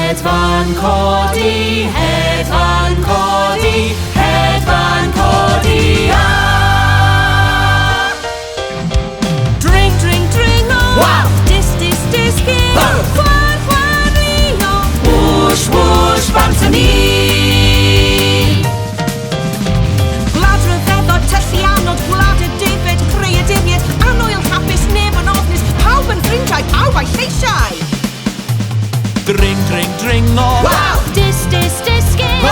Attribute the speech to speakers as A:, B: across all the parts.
A: Hedfan codi, hedfan codi, hedfan codi, a!
B: Dring, dring, dringo.
A: Waw!
B: Dis, dis, disgyn.
A: Ho!
B: Chwar, chwario.
A: Whoosh, whoosh, bant â ni!
B: Gwlad ryfeddod, tylluanod, gwlad y defaid, creaduriaid, annwyl hapus, neb yn ofnus, pawb yn ffrindiau, pawb a'i lleisiau.
C: Dring, dring, dringo.
A: Waw!
B: Dis, dis, disgyn.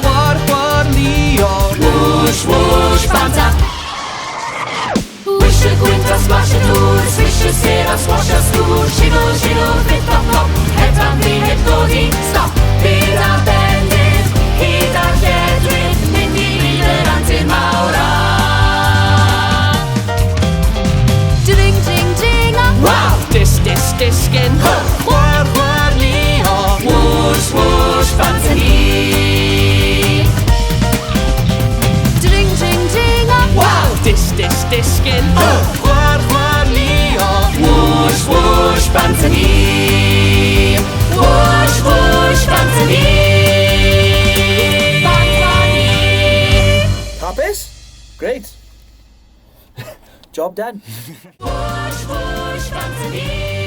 C: Chwar, chwarlio.
A: Whoosh, whoosh, bant â. Wish y gwynt a splash y dŵr, swish y sêr a swash y stŵr, shigl, shigl, flip, flop, flop, hedfan fi heb ddod i stop. Byd a bendith, hud a lledrith, mynd i fyd yr antur mawr a.
B: Dring, dring, dringo.
A: Waw!
C: Dis, dis, disgyn. Chwar, chwarlio.
A: Whoosh, whoosh, bant â ni.
B: Dring, dring, dringo.
A: Waw!
C: Dis, dis, disgyn. Chwar, chwarlio.
A: Whoosh, whoosh, bant â ni. Whoosh, whoosh, bant â ni. Bant â ni.
D: Hapus? Great. Job done.
A: Whoosh, whoosh, bant â ni.